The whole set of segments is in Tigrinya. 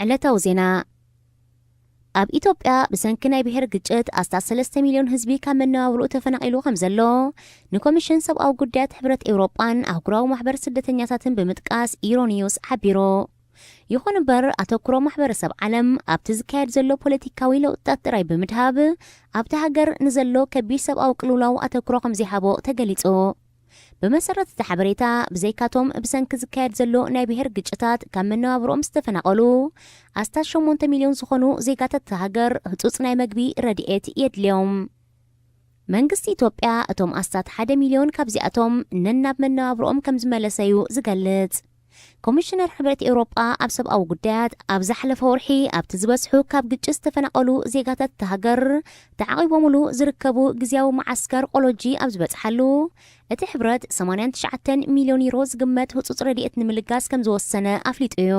ዕለታዊ ዜና። ኣብ ኢትዮጵያ ብሰንኪ ናይ ብሔር ግጭት ኣስታት ሰለስተ ሚልዮን ህዝቢ ካብ መነባብርኡ ተፈናቒሉ ከም ዘሎ ንኮሚሽን ሰብኣዊ ጉዳያት ሕብረት ኤውሮጳን ኣህጉራዊ ማሕበር ስደተኛታትን ብምጥቃስ ኢሮኒዩስ ሓቢሩ። ይኹን እምበር፣ ኣተኩሮ ማሕበረሰብ ዓለም ኣብቲ ዝካየድ ዘሎ ፖለቲካዊ ለውጥታት ጥራይ ብምድሃብ፣ ኣብቲ ሃገር ንዘሎ ከቢድ ሰብኣዊ ቅልውላው ኣተኩሮ ከም ዘይሃቦ ተገሊጹ። ብመሰረት እቲ ሓበሬታ፣ ብዘይካቶም ብሰንኪ ዝካየድ ዘሎ ናይ ብሔር ግጭታት ካብ መነባብሮኦም ዝተፈናቐሉ ኣስታት ሸሞንተ ሚልዮን ዝኾኑ ዜጋታት እታ ሃገር ህጹጽ ናይ መግቢ ረድኤት የድልዮም። መንግስቲ ኢትዮጵያ እቶም ኣስታት ሓደ ሚልዮን ካብዚኣቶም ነናብ መነባብሮኦም ከም ዝመለሰዩ ዝገልጽ። ኮሚሽነር ሕብረት ኤውሮጳ ኣብ ሰብኣዊ ጉዳያት ኣብ ዝሓለፈ ወርሒ ኣብቲ ዝበዝሑ ካብ ግጭት ዝተፈናቐሉ ዜጋታት እታ ሃገር ተዓቒቦምሉ ዝርከቡ ግዝያዊ መዓስከር ቆሎጂ ኣብ ዝበጽሓሉ፣ እቲ ሕብረት ሰማንያን ትሽዓተን ሚልዮን ዩሮ ዝግመት ህጹጽ ረድኤት ንምልጋስ ከም ዝወሰነ ኣፍሊጡ እዩ።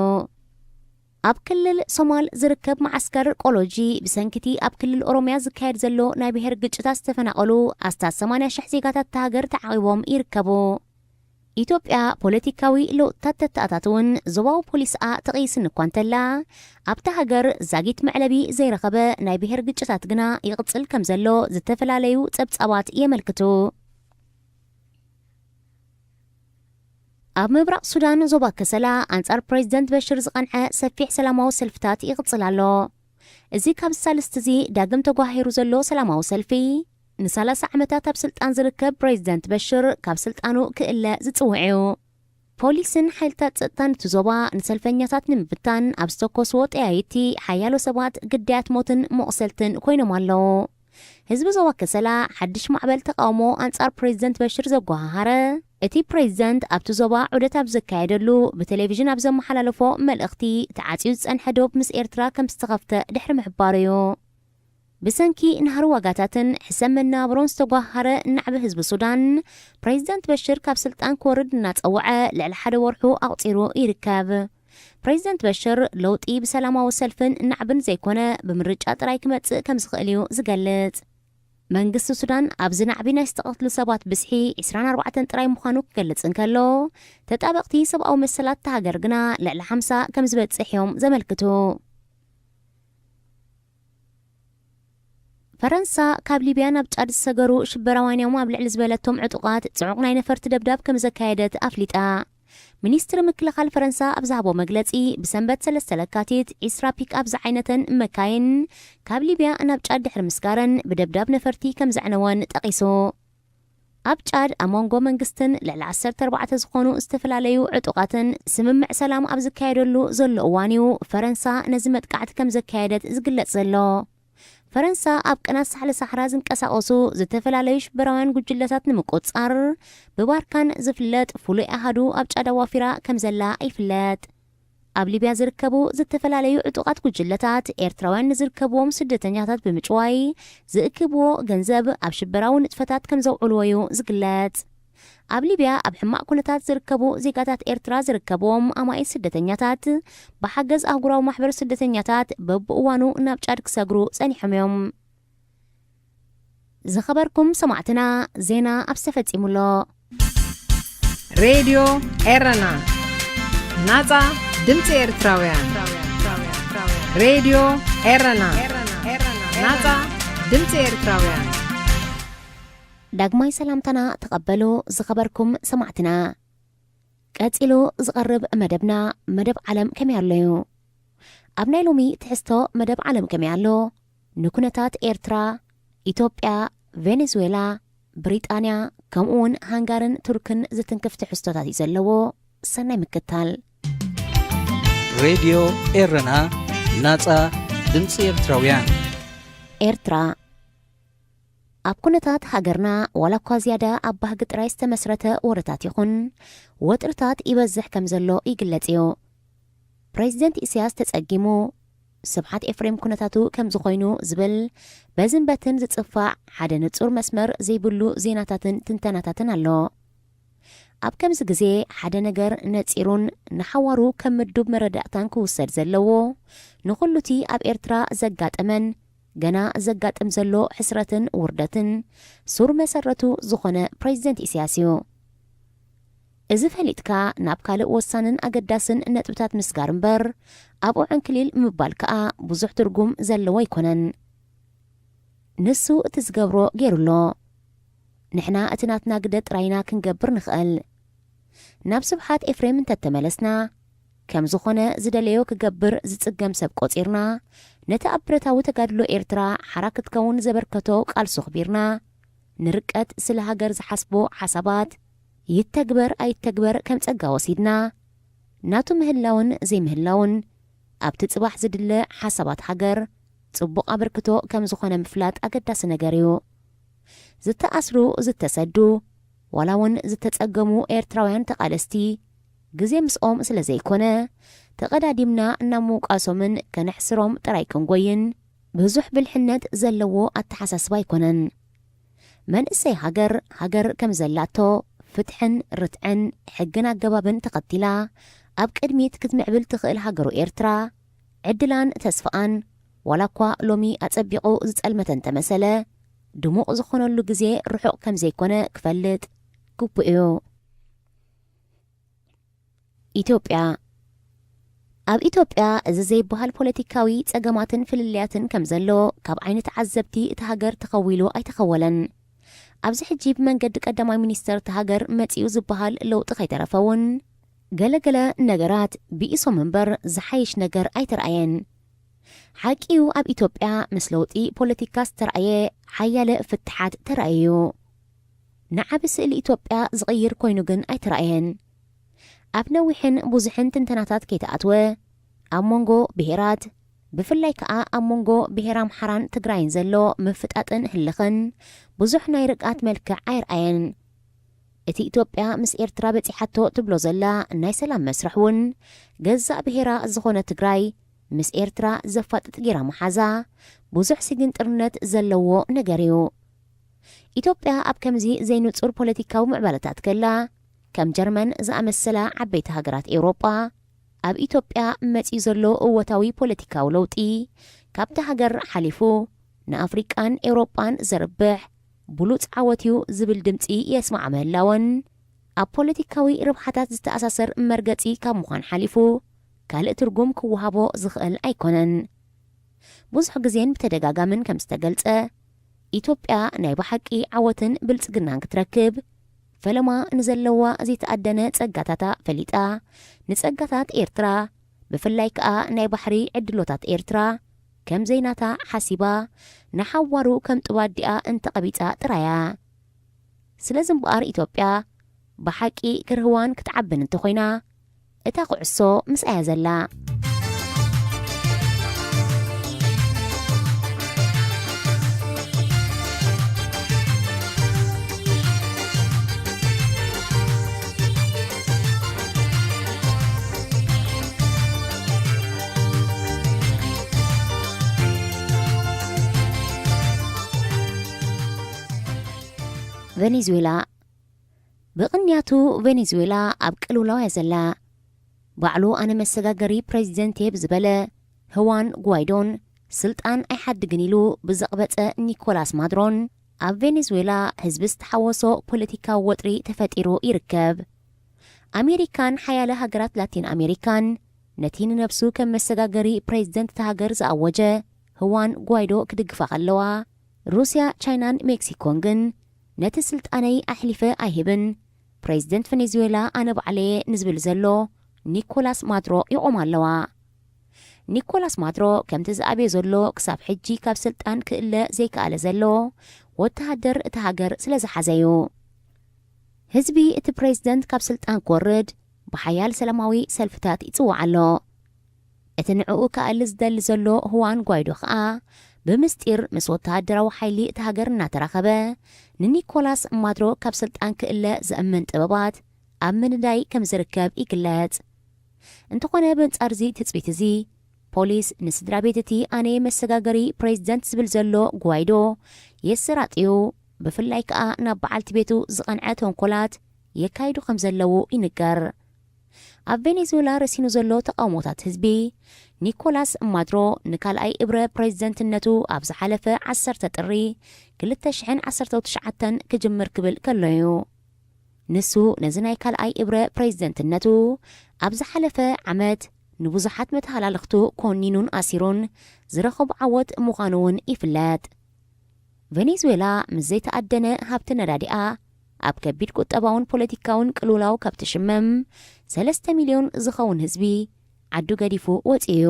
ኣብ ክልል ሶማል ዝርከብ መዓስከር ቆሎጂ ብሰንኪቲ ኣብ ክልል ኦሮምያ ዝካየድ ዘሎ ናይ ብሔር ግጭታት ዝተፈናቐሉ ኣስታት ሰማንያ ሽሕ ዜጋታት እታ ሃገር ተዓቒቦም ይርከቡ። ኢትዮጵያ ፖለቲካዊ ለውጥታት ተተኣታትውን ዞባዊ ፖሊስኣ ትቕይስን እኳ እንተላ፣ ኣብታ ሃገር ዛጊት መዕለቢ ዘይረኸበ ናይ ብሔር ግጭታት ግና ይቕጽል ከም ዘሎ ዝተፈላለዩ ጸብጻባት የመልክቱ። ኣብ ምብራቕ ሱዳን ዞባ ከሰላ ኣንጻር ፕሬዚደንት በሽር ዝቐንዐ ሰፊሕ ሰላማዊ ሰልፍታት ይቕጽል ኣሎ። እዚ ካብ ሳልስቲ እዚ ዳግም ተጓሂሩ ዘሎ ሰላማዊ ሰልፊ፣ ንሰላሳ ዓመታት ኣብ ስልጣን ዝርከብ ፕሬዚደንት በሽር ካብ ስልጣኑ ክእለ ዝጽውዕ እዩ። ፖሊስን ሓይልታት ጸጥታን እቲ ዞባ ንሰልፈኛታት ንምብታን ኣብ ዝተኮስዎ ጠያይቲ ሓያሎ ሰባት ግዳያት ሞትን መቑሰልትን ኮይኖም ኣለዉ። ህዝቢ ዞባ ከሰላ ሓድሽ ማዕበል ተቃውሞ ኣንጻር ፕሬዚደንት በሽር ዘጓሃሃረ፣ እቲ ፕሬዚደንት ኣብቲ ዞባ ዑደት ኣብ ዘካየደሉ ብቴሌቪዥን ኣብ ዘመሓላለፎ መልእኽቲ፣ ተዓጽዩ ዝጸንሐ ዶብ ምስ ኤርትራ ከም ዝተኸፍተ ድሕሪ ምሕባሩ እዩ። ብሰንኪ ናህሪ ዋጋታትን ሕሰም መነባብሮን ዝተጓሃረ ናዕቢ ህዝቢ ሱዳን፣ ፕሬዚደንት በሽር ካብ ስልጣን ክወርድ እናጸውዐ ልዕሊ ሓደ ወርሑ ኣቑጺሩ ይርከብ። ፕሬዚደንት በሽር ለውጢ ብሰላማዊ ሰልፍን ናዕብን ዘይኮነ ብምርጫ ጥራይ ክመጽእ ከም ዝኽእል እዩ ዝገልጽ። መንግስቲ ሱዳን ኣብዚ ናዕቢ ናይ ዝተቐትሉ ሰባት ብዝሒ ዕስራን ኣርባዕተን ጥራይ ምዃኑ ክገልጽ እንከሎ፣ ተጣበቕቲ ሰብኣዊ መሰላት እታ ሃገር ግና ልዕሊ ሓምሳ ከም ዝበጽሕ እዮም ዘመልክቱ። ፈረንሳ ካብ ሊብያ ናብ ጫድ ዝሰገሩ ሽበራውያን እዮም ኣብ ልዕሊ ዝበለቶም ዕጡቓት ጽዑቕ ናይ ነፈርቲ ደብዳብ ከም ዘካየደት ኣፍሊጣ። ሚኒስትሪ ምክልኻል ፈረንሳ ኣብ ዝሃቦ መግለጺ፣ ብሰንበት ሰለስተ ለካቲት ዕስራ ፒክኣፕ ዝዓይነተን መካይን ካብ ሊብያ ናብ ጫድ ድሕሪ ምስጋረን ብደብዳብ ነፈርቲ ከም ዘዕነወን ጠቒሱ። ኣብ ጫድ ኣብ መንጎ መንግስትን ልዕሊ ዓሰርተ ኣርባዕተ ዝኾኑ ዝተፈላለዩ ዕጡቓትን ስምምዕ ሰላም ኣብ ዝካየደሉ ዘሎ እዋን እዩ ፈረንሳ ነዚ መጥቃዕቲ ከም ዘካየደት ዝግለጽ ዘሎ። ፈረንሳ ኣብ ቅናት ሳሕለ ሳሕራ ዝንቀሳቐሱ ዝተፈላለዩ ሽበራውያን ጉጅለታት ንምቁጽጻር ብባርካን ዝፍለጥ ፍሉይ ኣሃዱ ኣብ ጫድ ኣዋፊራ ከም ዘላ ይፍለጥ። ኣብ ሊብያ ዝርከቡ ዝተፈላለዩ ዕጡቓት ጉጅለታት ኤርትራውያን ንዝርከብዎም ስደተኛታት ብምጭዋይ ዝእክብዎ ገንዘብ ኣብ ሽበራዊ ንጥፈታት ከም ዘውዕልዎ እዩ ዝግለጽ። ኣብ ሊብያ ኣብ ሕማቕ ኩነታት ዝርከቡ ዜጋታት ኤርትራ ዝርከብዎም ኣማኢት ስደተኛታት ብሓገዝ ኣህጉራዊ ማሕበር ስደተኛታት በብእዋኑ ናብ ጫድ ክሰግሩ ጸኒሖም እዮም። ዝኸበርኩም ሰማዕትና፣ ዜና ኣብ ዝተፈጺሙ ኣሎ። ሬድዮ ኤረና፣ ናጻ ድምጺ ኤርትራውያን። ሬድዮ ኤረና፣ ናጻ ድምጺ ኤርትራውያን። ዳግማይ ሰላምታና ተቐበሉ ዝኸበርኩም ሰማዕትና። ቀጺሉ ዝቐርብ መደብና መደብ ዓለም ከመይ ኣሎ እዩ። ኣብ ናይ ሎሚ ትሕዝቶ መደብ ዓለም ከመይ ኣሎ፣ ንኩነታት ኤርትራ፣ ኢትዮጵያ፣ ቬኔዙዌላ፣ ብሪጣንያ፣ ከምኡ እውን ሃንጋርን ቱርክን ዝትንክፍ ትሕዝቶታት እዩ ዘለዎ። ሰናይ ምክታል። ሬድዮ ኤረና፣ ናጻ ድምጺ ኤርትራውያን። ኤርትራ። ኣብ ኩነታት ሃገርና፣ ዋላ እኳ ዝያዳ ኣብ ባህጊ ጥራይ ዝተመስረተ ወረታት ይኹን፣ ወጥርታት ይበዝሕ ከም ዘሎ ይግለጽ እዩ። ፕሬዚደንት ኢሳያስ ተጸጊሙ፣ ስብሓት ኤፍሬም ኩነታቱ ከም ዝኾይኑ ዝብል በዝን በትን ዝጽፋዕ ሓደ ንጹር መስመር ዘይብሉ ዜናታትን ትንተናታትን ኣሎ። ኣብ ከምዚ ግዜ ሓደ ነገር ነጺሩን ንሓዋሩ ከም ምዱብ መረዳእታን ክውሰድ ዘለዎ፣ ንኹሉቲ ኣብ ኤርትራ ዘጋጠመን ገና ዘጋጥም ዘሎ ሕስረትን ውርደትን ሱር መሰረቱ ዝኾነ ፕሬዚደንት ኢሳያስ እዩ። እዚ ፈሊጥካ ናብ ካልእ ወሳንን ኣገዳስን ነጥብታት ምስጋር እምበር፣ ኣብኡ ዕንክሊል ምባል ከኣ ብዙሕ ትርጉም ዘለዎ ኣይኮነን። ንሱ እቲ ዝገብሮ ገይሩ ኣሎ። ንሕና እቲ ናትና ግደ ጥራይና ክንገብር ንኽእል። ናብ ስብሓት ኤፍሬም እንተተመለስና፣ ከም ዝኾነ ዝደለዮ ክገብር ዝጽገም ሰብ ቆጺርና፣ ነቲ ኣብ ብረታዊ ተጋድሎ ኤርትራ ሓራ ክትከውን ዘበርከቶ ቃልሱ ኣኽቢርና፣ ንርቀት ስለ ሃገር ዝሓስቦ ሓሳባት፣ ይተግበር ኣይተግበር ከም ጸጋ ወሲድና፣ ናቱ ምህላውን ዘይምህላውን ኣብቲ ጽባሕ ዝድለ ሓሳባት ሃገር ጽቡቕ ኣበርክቶ ከም ዝኾነ ምፍላጥ ኣገዳሲ ነገር እዩ። ዝተኣስሩ፣ ዝተሰዱ፣ ዋላ እውን ዝተጸገሙ ኤርትራውያን ተቓለስቲ፣ ግዜ ምስኦም ስለ ዘይኮነ፣ ተቐዳዲምና ናብ ምውቃሶምን ከነሕስሮም ጥራይ ክንጎይን ብዙሕ ብልሕነት ዘለዎ ኣተሓሳስባ ኣይኮነን። መንእሰይ ሃገር፣ ሃገር ከም ዘላቶ፣ ፍትሕን ርትዕን ሕግን ኣገባብን ተኸቲላ ኣብ ቅድሚት ክትምዕብል ትኽእል ሃገሩ ኤርትራ፣ ዕድላን ተስፋኣን፣ ዋላ እኳ ሎሚ ኣጸቢቑ ዝጸልመተ እንተመሰለ፣ ድሙቕ ዝኾነሉ ግዜ ርሑቕ ከም ዘይኮነ ክፈልጥ ግቡእ እዩ። ኢትዮጵያ። ኣብ ኢትዮጵያ እዚ ዘይበሃል ፖለቲካዊ ጸገማትን ፍልልያትን ከም ዘሎ ካብ ዓይኒ ተዓዘብቲ እታ ሃገር ተኸዊሉ ኣይተኸወለን። ኣብዚ ሕጂ ብመንገዲ ቀዳማይ ሚኒስተር እታ ሃገር መጺኡ ዝበሃል ለውጢ ከይተረፈ እውን፣ ገለ ገለ ነገራት ብኢሶም እምበር ዝሓይሽ ነገር ኣይተረኣየን። ሓቂ እዩ፣ ኣብ ኢትዮጵያ ምስ ለውጢ ፖለቲካ ዝተረኣየ ሓያለ ፍትሓት ተራእዩ እዩ። ንዓቢ ስእሊ ኢትዮጵያ ዝቕይር ኮይኑ ግን ኣይተራእየን። ኣብ ነዊሕን ብዙሕን ትንተናታት ከይተኣትወ፣ ኣብ መንጎ ብሄራት፣ ብፍላይ ከኣ ኣብ መንጎ ብሄር ኣምሓራን ትግራይን ዘሎ ምፍጣጥን ህልኽን ብዙሕ ናይ ርግኣት መልክዕ ኣይረኣየን። እቲ ኢትዮጵያ ምስ ኤርትራ በጺሓቶ ትብሎ ዘላ ናይ ሰላም መስርሕ እውን፣ ገዛእ ብሄራ ዝኾነ ትግራይ ምስ ኤርትራ ዘፋጥጥ ጌራ ምሓዛ፣ ብዙሕ ስግንጥርነት ዘለዎ ነገር እዩ። ኢትዮጵያ ኣብ ከምዚ ዘይንጹር ፖለቲካዊ ምዕባለታት ከላ፣ ከም ጀርመን ዝኣመሰላ ዓበይቲ ሃገራት ኤውሮጳ፣ ኣብ ኢትዮጵያ መጺኡ ዘሎ እወታዊ ፖለቲካዊ ለውጢ፣ ካብታ ሃገር ሓሊፉ ንኣፍሪቃን ኤውሮጳን ዘርብሕ ብሉጽ ዓወት እዩ ዝብል ድምጺ የስማዓ ምህላወን፣ ኣብ ፖለቲካዊ ረብሓታት ዝተኣሳሰር መርገጺ ካብ ምዃን ሓሊፉ ካልእ ትርጉም ክወሃቦ ዝኽእል ኣይኮነን። ብዙሕ ግዜን ብተደጋጋምን ከም ዝተገልጸ፣ ኢትዮጵያ ናይ ብሓቂ ዓወትን ብልጽግናን ክትረክብ፣ ፈለማ ንዘለዋ ዘይተኣደነ ጸጋታታ ፈሊጣ፣ ንጸጋታት ኤርትራ፣ ብፍላይ ከኣ ናይ ባሕሪ ዕድሎታት ኤርትራ፣ ከም ዘይናታ ሓሲባ፣ ንሓዋሩ ከም ጡብ ኣዲኣ እንተቐቢጻ ጥራያ። ስለዚ እምበኣር ኢትዮጵያ ብሓቂ ክርህዋን ክትዓብን እንተኾይና፣ እታ ኩዕሶ ምስኣያ ዘላ። ቬኔዙዌላ። ብቕንያቱ ቬኔዙዌላ ኣብ ቅልውላው እያ ዘላ። ባዕሉ ኣነ መሰጋገሪ ፕሬዚደንት እየ ብዝበለ ህዋን ጓይዶን ስልጣን ኣይሓድግን ኢሉ ብዘቕበጸ ኒኮላስ ማድሮን ኣብ ቬኔዙዌላ ህዝቢ ዝተሓወሶ ፖለቲካዊ ወጥሪ ተፈጢሩ ይርከብ። ኣሜሪካን ሓያለ ሃገራት ላቲን ኣሜሪካን ነቲ ንነብሱ ከም መሰጋገሪ ፕሬዚደንት እታ ሃገር ዝኣወጀ ህዋን ጓይዶ ክድግፋ ከለዋ፣ ሩስያ፣ ቻይናን ሜክሲኮን ግን ነቲ ስልጣነይ ኣሕሊፈ ኣይህብን፣ ፕሬዚደንት ቬኔዙዌላ ኣነ ባዕለየ ንዝብል ዘሎ ኒኮላስ ማድሮ ይቖማ ኣለዋ። ኒኮላስ ማድሮ ከምቲ ዝኣብዮ ዘሎ ክሳብ ሕጂ ካብ ስልጣን ክእለ ዘይከኣለ ዘሎ ወተሃደር እታ ሃገር ስለ ዝሓዘ እዩ። ህዝቢ እቲ ፕሬዚደንት ካብ ስልጣን ክወርድ ብሓያል ሰላማዊ ሰልፍታት ይጽዋዕ ኣሎ። እቲ ንዕኡ ክኣሊ ዝደሊ ዘሎ ሁዋን ጓይዶ ከኣ ብምስጢር ምስ ወተሃደራዊ ሓይሊ እታ ሃገር እናተራኸበ ንኒኮላስ ማድሮ ካብ ስልጣን ክእለ ዘእምን ጥበባት ኣብ ምንዳይ ከም ዝርከብ ይግለጽ። እንተኾነ ብኣንጻር እዚ ትጽቢት እዚ ፖሊስ ንስድራ ቤት እቲ ኣነ መሰጋገሪ ፕሬዚደንት ዝብል ዘሎ ጓይዶ የሰራጥዩ፣ ብፍላይ ከኣ ናብ በዓልቲ ቤቱ ዝቐንዐ ተንኮላት የካይዱ ከም ዘለዉ ይንገር። ኣብ ቬኔዙዌላ ረሲኑ ዘሎ ተቓውሞታት ህዝቢ ኒኮላስ ማድሮ ንካልኣይ እብረ ፕሬዚደንትነቱ ኣብ ዝሓለፈ ዓሰርተ ጥሪ ክልተ ሽሕን ዓሰርተ ትሽዓተን ክጅምር ክብል ከሎ እዩ። ንሱ ነዚ ናይ ካልኣይ እብረ ፕሬዝደንትነቱ ኣብ ዝሓለፈ ዓመት ንብዙሓት መተሃላልኽቱ ኮኒኑን ኣሲሩን ዝረኸቡ ዓወት ምዃኑ እውን ይፍለጥ። ቬኔዙዌላ ምስ ዘይተኣደነ ሃብቲ ነዳዲኣ ኣብ ከቢድ ቁጠባውን ፖለቲካውን ቅልውላው ካብ ትሽመም፣ ሰለስተ ሚልዮን ዝኸውን ህዝቢ ዓዱ ገዲፉ ወጺኡ እዩ።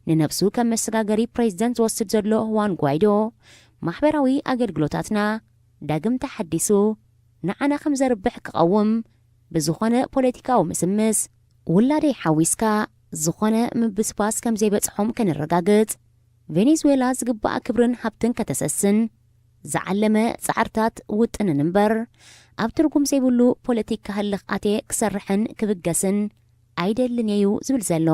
ንነብሱ ከም መሰጋገሪ ፕሬዝደንት ዝወስድ ዘሎ ሁዋን ጓይዶ፣ ማሕበራዊ ኣገልግሎታትና ዳግም ተሓዲሱ ንዓና ከም ዘርብሕ ክቐውም፣ ብዝኾነ ፖለቲካዊ ምስምስ፣ ውላደይ ሓዊስካ ዝኾነ ምብስባስ ከም ዘይበጽሖም ከነረጋግጽ፣ ቬኔዙዌላ ዝግባኣ ክብርን ሃብትን ከተሰስን ዝዓለመ ጻዕርታት ውጥንን እምበር፣ ኣብ ትርጉም ዘይብሉ ፖለቲካ ህልኽ ኣትየ ክሰርሕን ክብገስን ኣይደልን እዩ ዝብል ዘሎ።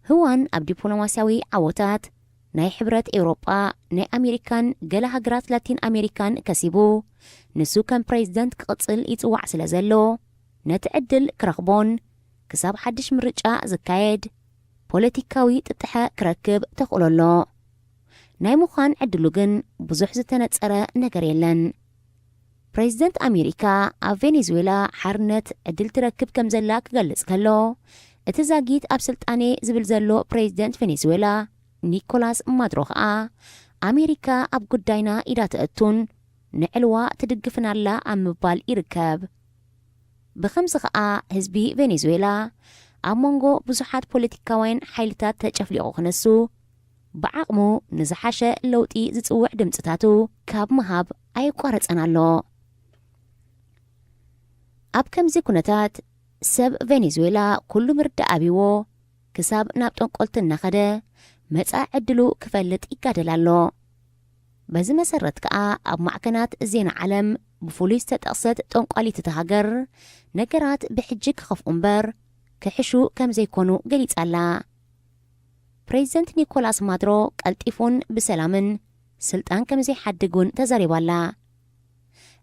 ህዋን ኣብ ዲፕሎማስያዊ ዓወታት ናይ ሕብረት ኤውሮጳ፣ ናይ ኣሜሪካን ገለ ሃገራት ላቲን ኣሜሪካን ከሲቡ፣ ንሱ ከም ፕሬዝደንት ክቕጽል ይጽዋዕ ስለ ዘሎ፣ ነቲ ዕድል ክረኽቦን ክሳብ ሓድሽ ምርጫ ዝካየድ ፖለቲካዊ ጥጥሐ ክረክብ ተኽእሎ ኣሎ። ናይ ምዃን ዕድሉ ግን ብዙሕ ዝተነጸረ ነገር የለን። ፕሬዝደንት ኣሜሪካ ኣብ ቬኔዙዌላ ሓርነት ዕድል ትረክብ ከም ዘላ ክገልጽ ከሎ፣ እቲ ዛጊት ኣብ ስልጣኔ ዝብል ዘሎ ፕሬዝደንት ቬኔዙዌላ ኒኮላስ ማዱሮ ከኣ፣ ኣሜሪካ ኣብ ጉዳይና ኢዳ ተእቱን ንዕልዋ ትድግፍን ኣላ ኣብ ምባል ይርከብ። ብኸምዚ ከኣ ህዝቢ ቬኔዙዌላ ኣብ መንጎ ብዙሓት ፖለቲካውያን ሓይልታት ተጨፍሊቑ ክነሱ፣ ብዓቕሙ ንዝሓሸ ለውጢ ዝጽውዕ ድምጽታቱ ካብ ምሃብ ኣየቋረጸን ኣሎ። ኣብ ከምዚ ኩነታት ሰብ ቬኔዙዌላ ኩሉ ምርዳእ ኣብይዎ ክሳብ ናብ ጠንቆልቲ እናኸደ መጻኢ ዕድሉ ክፈልጥ ይጋደል ኣሎ። በዚ መሰረት ከኣ ኣብ ማዕከናት ዜና ዓለም ብፍሉይ ዝተጠቕሰት ጠንቋሊት እታ ሃገር ነገራት ብሕጂ ክኸፍኡ እምበር ክሕሹ ከም ዘይኮኑ ገሊጻ ኣላ። ፕሬዝደንት ኒኮላስ ማዱሮ ቀልጢፉን ብሰላምን ስልጣን ከም ዘይሓድግ እውን ተዛሪባ ኣላ።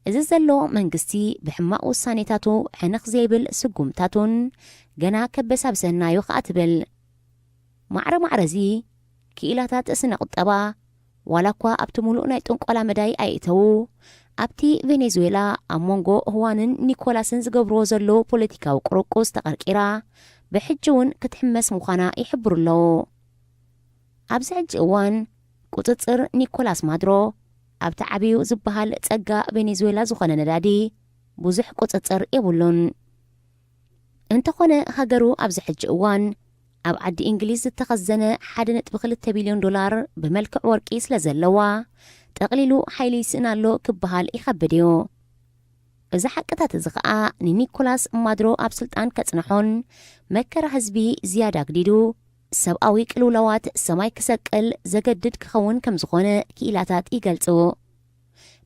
እዚ ዘሎ መንግስቲ ብሕማቕ ውሳኔታቱ ሕንኽ ዘይብል ስጉምታቱን ገና ከበሳብሰና እዩ ከኣ ትብል። ማዕረ ማዕረ እዚ ክኢላታት ስነ ቁጠባ ዋላ እኳ ኣብቲ ሙሉእ ናይ ጥንቆላ መዳይ ኣይእተዉ፣ ኣብቲ ቬኔዙዌላ ኣብ መንጎ ህዋንን ኒኮላስን ዝገብርዎ ዘለዉ ፖለቲካዊ ቁርቁስ ተቐርቂራ ብሕጂ እውን ክትሕመስ ምዃና ይሕብሩ ኣለዉ። ኣብዚ ሕጂ እዋን ቁጽጽር ኒኮላስ ማዱሮ ኣብቲ ዓብዩ ዝበሃል ጸጋ ቬኔዙዌላ ዝኾነ ነዳዲ ብዙሕ ቁጽጽር የብሉን። እንተኾነ ሃገሩ ኣብዚ ሕጂ እዋን ኣብ ዓዲ እንግሊዝ ዝተኸዘነ ሓደ ነጥቢ ክልተ ቢልዮን ዶላር ብመልክዕ ወርቂ ስለ ዘለዋ፣ ጠቕሊሉ ሓይሊ ይስእን ኣሎ ክበሃል ይኸብድ እዩ። እዚ ሓቅታት እዚ ኸኣ ንኒኮላስ ማዱሮ ኣብ ስልጣን ከጽንሖን መከራ ህዝቢ ዝያዳ ኣግዲዱ ሰብኣዊ ቅልውላዋት ሰማይ ክሰቅል ዘገድድ ክኸውን ከም ዝኾነ ክኢላታት ይገልጹ።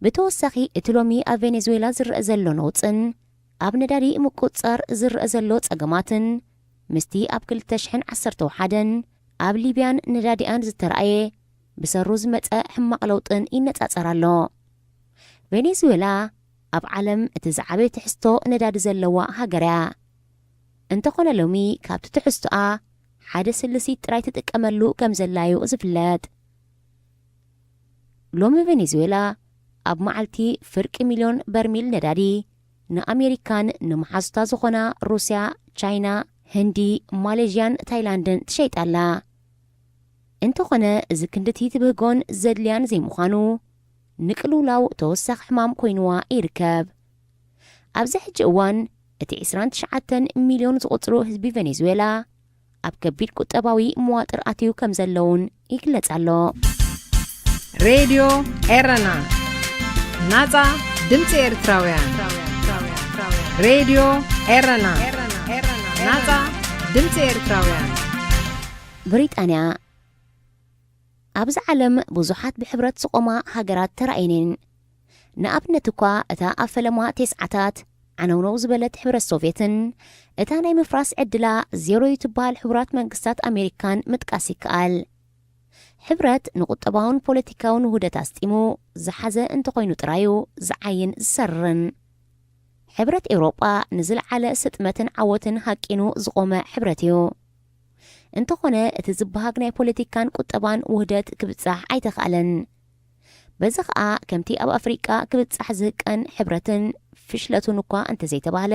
ብተወሳኺ እቲ ሎሚ ኣብ ቬኔዙዌላ ዝረአ ዘሎ ነውጽን ኣብ ነዳዲ ምቁጽጻር ዝረአ ዘሎ ጸገማትን ምስቲ ኣብ ክልተ ሽሕን ዓሰርተ ሓደን ኣብ ሊብያን ነዳዲኣን ዝተራእየ ብሰሩ ዝመጸ ሕማቕ ለውጥን ይነጻጸር ኣሎ። ቬኔዙዌላ ኣብ ዓለም እቲ ዝዓበየ ትሕዝቶ ነዳዲ ዘለዋ ሃገር እያ። እንተኾነ ሎሚ ካብቲ ትሕዝቶኣ ሓደ ስልሲት ጥራይ ትጥቀመሉ ከም ዘላ እዩ ዝፍለጥ። ሎሚ ቬኔዙዌላ ኣብ መዓልቲ ፍርቂ ሚልዮን በርሚል ነዳዲ ንኣሜሪካን ንመሓዙታ ዝኾና ሩስያ፣ ቻይና፣ ህንዲ፣ ማሌዥያን ታይላንድን ትሸይጥ ኣላ። እንተኾነ እዚ ክንድቲ ትብህጎን ዘድልያን ዘይምዃኑ ንቅልውላው ተወሳኺ ሕማም ኮይንዋ ይርከብ። ኣብዚ ሕጂ እዋን እቲ ዕስራን ትሽዓተን ሚልዮን ዝቑጽሩ ህዝቢ ቬኔዙዌላ ኣብ ከቢድ ቁጠባዊ መዋጥር ኣትዩ ከም ዘለውን ይግለጽ ኣሎ። ሬድዮ ኤረና፣ ናጻ ድምጺ ኤርትራውያን። ሬድዮ ኤረና፣ ናጻ ድምጺ ኤርትራውያን። ብሪጣንያ፣ ኣብዚ ዓለም ብዙሓት ብሕብረት ዝቖማ ሃገራት ተራእየን እየን። ንኣብነት እኳ እታ ኣብ ፈለማ ተስዓታት ዓነውነው ዝበለት ሕብረት ሶቭየትን እታ ናይ ምፍራስ ዕድላ ዜሮ እዩ ትበሃል ሕቡራት መንግስታት ኣሜሪካን ምጥቃስ ይከኣል። ሕብረት ንቁጠባውን ፖለቲካውን ውህደት ኣስጢሙ ዝሓዘ እንተኾይኑ ጥራዩ ዝዓይን ዝሰርርን። ሕብረት ኤውሮጳ ንዝለዓለ ስጥመትን ዓወትን ሃቂኑ ዝቖመ ሕብረት እዩ። እንተኾነ እቲ ዝበሃግ ናይ ፖለቲካን ቁጠባን ውህደት ክብጻሕ ኣይተኻእለን። በዚ ኸኣ ከምቲ ኣብ ኣፍሪቃ ክብጻሕ ዝህቀን ሕብረትን ፍሽለቱን እኳ እንተዘይተባህለ፣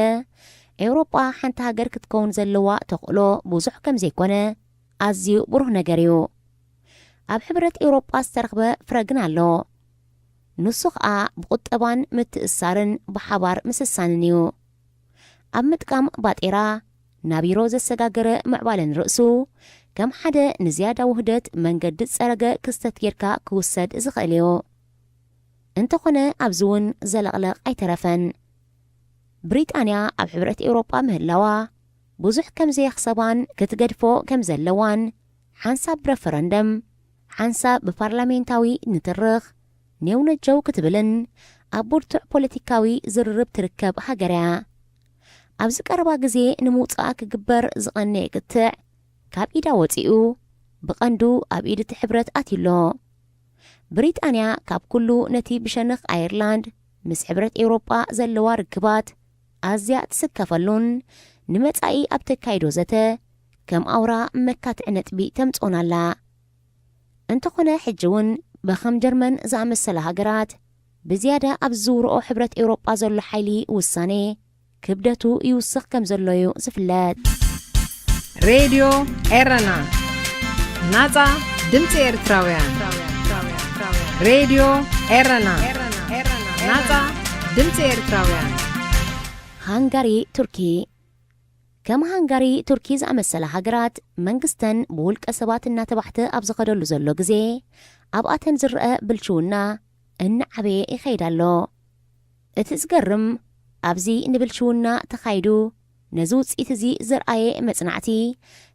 ኤውሮጳ ሓንቲ ሃገር ክትከውን ዘለዋ ተኽእሎ ብዙሕ ከም ዘይኮነ ኣዝዩ ብሩህ ነገር እዩ። ኣብ ሕብረት ኤውሮጳ ዝተረኽበ ፍረ ግን ኣሎ። ንሱ ኸኣ ብቁጠባን ምትእስሳርን ብሓባር ምስሳንን እዩ። ኣብ ምጥቃም ባጤራ ናቢሮ ዘሰጋገረ ምዕባለ ንርእሱ ከም ሓደ ንዝያዳ ውህደት መንገዲ ዝጸረገ ክስተት ጌርካ ክውሰድ ዝኽእል እዩ። እንተኾነ ኣብዚ እውን ዘለቕለቕ ኣይተረፈን። ብሪጣንያ ኣብ ሕብረት ኤውሮጳ ምህላዋ ብዙሕ ከም ዘየኽሰባን ክትገድፎ ከም ዘለዋን ሓንሳብ ብረፈረንደም ሓንሳብ ብፓርላሜንታዊ ንትርኽ ኔውነጀው ክትብልን ኣብ ብርቱዕ ፖለቲካዊ ዝርርብ ትርከብ ሃገር እያ። ኣብዚ ቀረባ ግዜ ንምውጻኣ ክግበር ዝቐነየ ክትዕ ካብ ኢዳ ወጺኡ ብቐንዱ ኣብ ኢድ እቲ ሕብረት ኣትዩ ኣሎ። ብሪጣንያ ካብ ኩሉ ነቲ ብሸነኽ ኣየርላንድ ምስ ሕብረት ኤውሮጳ ዘለዋ ርክባት ኣዝያ ትስከፈሉን ንመጻኢ ኣብ ተካይዶ ዘተ ከም ኣውራ መካትዒ ነጥቢ ተምጽኦን ኣላ። እንተኾነ ሕጂ እውን ብኸም ጀርመን ዝኣመሰላ ሃገራት ብዝያዳ ኣብ ዝዝውርኦ ሕብረት ኤውሮጳ ዘሎ ሓይሊ ውሳኔ ክብደቱ ይውስኽ ከም ዘሎ እዩ ዝፍለጥ። ሬድዮ ኤረና፣ ናጻ ድምጺ ኤርትራውያን። ሬድዮ ኤረና፣ ናጻ ድምጺ ኤርትራውያን። ሃንጋሪ፣ ቱርኪ። ከም ሃንጋሪ፣ ቱርኪ ዝኣመሰላ ሃገራት መንግስተን ብውልቀ ሰባት እናተባሕተ ኣብ ዝኸደሉ ዘሎ ግዜ ኣብኣተን ዝረአ ብልሽውና እናዓበየ ይኸይድ ኣሎ። እቲ ዝገርም ኣብዚ ንብልሽውና ተኻይዱ ነዚ ውፅኢት እዚ ዘርኣየ መጽናዕቲ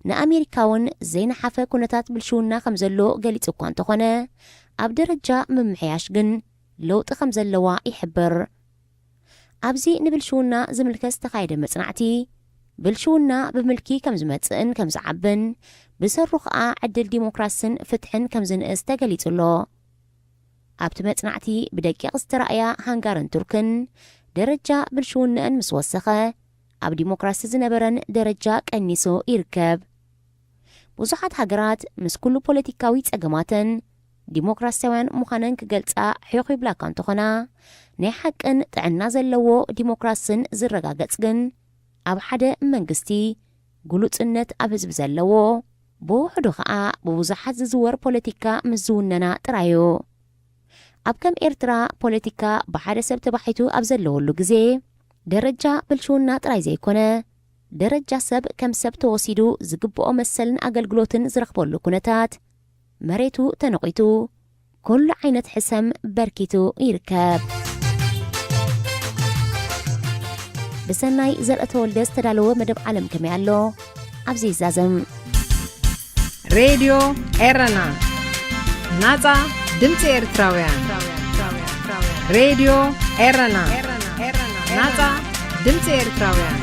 ንኣሜሪካ እውን ዘይነሓፈ ኩነታት ብልሽውና ከም ዘሎ ገሊጹ እኳ እንተኾነ ኣብ ደረጃ ምምሕያሽ ግን ለውጢ ከም ዘለዋ ይሕብር። ኣብዚ ንብልሽውና ዝምልከት ዝተኻየደ መጽናዕቲ ብልሽውና ብምልኪ ከም ዝመጽእን ከም ዝዓብን ብሰሩ ኸኣ ዕድል ዲሞክራስን ፍትሕን ከም ዝንእስ ተገሊጹ ኣሎ። ኣብቲ መጽናዕቲ ብደቂቕ ዝተራእያ ሃንጋርን ቱርክን ደረጃ ብልሽውንአን ምስ ወሰኸ ኣብ ዲሞክራሲ ዝነበረን ደረጃ ቀኒሱ ይርከብ። ብዙሓት ሃገራት ምስ ኩሉ ፖለቲካዊ ጸገማተን ዲሞክራሲያውያን ምዃነን ክገልጻ ሕዮኽ ይብላካ እንተኾና ናይ ሓቅን ጥዕና ዘለዎ ዲሞክራስን ዝረጋገጽ ግን ኣብ ሓደ መንግስቲ ግሉጽነት ኣብ ህዝቢ ዘለዎ ብውሕዱ ኸኣ ብብዙሓት ዝዝወር ፖለቲካ ምስ ዝውነና ጥራይ እዩ። ኣብ ከም ኤርትራ ፖለቲካ ብሓደ ሰብ ተባሒቱ ኣብ ዘለወሉ ግዜ ደረጃ ብልሽውና ጥራይ ዘይኮነ ደረጃ ሰብ ከም ሰብ ተወሲዱ ዝግብኦ መሰልን ኣገልግሎትን ዝረኽበሉ ኩነታት መሬቱ ተነቒቱ ኩሉ ዓይነት ሕሰም በርኪቱ ይርከብ። ብሰናይ ዘርአ ተወልደ ዝተዳለወ መደብ ዓለም ከመይ ኣሎ ኣብዚ ይዛዘም። ሬድዮ ኤረና፣ ናጻ ድምጺ ኤርትራውያን። ሬድዮ ኤረና፣ ናጻ ድምጺ ኤርትራውያን።